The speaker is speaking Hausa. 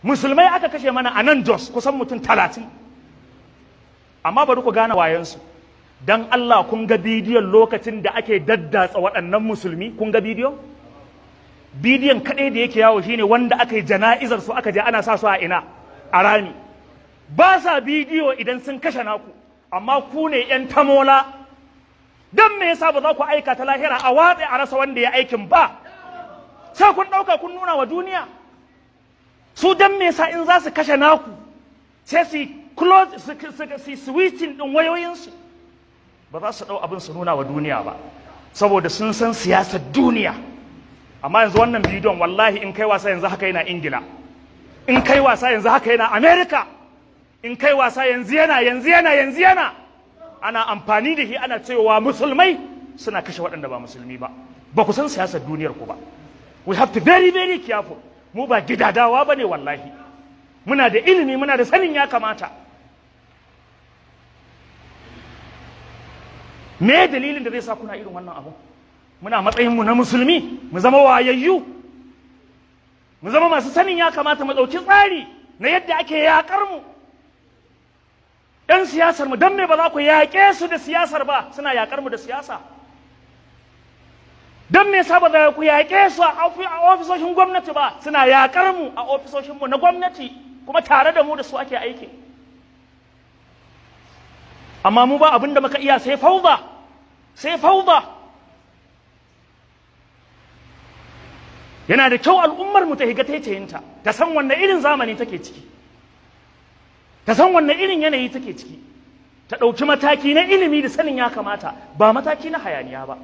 Musulmai aka kashe mana a nan Jos kusan mutum 30. Amma bari ku gane wayansu. Dan Allah, kun ga bidiyon lokacin da ake daddatsa waɗannan musulmi? Kun ga bidiyon? Bidiyon kaɗai da yake yawo shine wanda aka yi jana'izar su, aka je ana sa su a ina? A rami. Ba sa bidiyo idan sun kashe naku, amma ku ne 'yan tamola. Don me yasa ba za ku aika ta lahira a watse a rasa wanda ya aikin ba? Sai kun ɗauka kun nuna wa duniya. Su don me yasa in za su kashe naku sai su close, su switching ɗin wayoyinsu, ba za su ɗau abin su nuna wa duniya ba? Saboda sun san siyasar duniya. Amma yanzu wannan bidiyon, wallahi in kai wasa yanzu haka yana Ingila, in kai wasa yanzu haka yana America, in kai wasa yanzu yana yanzu yana yanzu yana ana amfani da shi ana cewa musulmai suna kashe waɗanda ba musulmi ba. Ba ku san siyasar duniyar ku ba. We have to very very careful. Mu ba gidadawa ba ne, wallahi muna da ilimi, muna da sanin ya kamata. Me dalilin da zai sa kuna irin wannan abu? Muna matsayin mu na musulmi, mu zama wayayyu, mu zama masu sanin ya kamata, mu ɗauki tsari na yadda ake yaƙar mu. Ɗan siyasar mu, don me ba za ku yaƙe su da siyasar ba? Suna yaƙar mu da siyasa. Don me yasa ba za ku yaƙe su a ofisoshin gwamnati ba? Suna yaƙar mu a ofisoshin mu na gwamnati, kuma tare da mu da su ake aiki. Amma mu ba abin da muka iya sai fauda, sai fauda. Yana da kyau al'ummar mu ta higa taitayinta, ta san wanne irin zamani take ciki, ta san wanne irin yanayi take ciki, ta ɗauki mataki na ilimi da sanin ya kamata, ba mataki na hayaniya ba.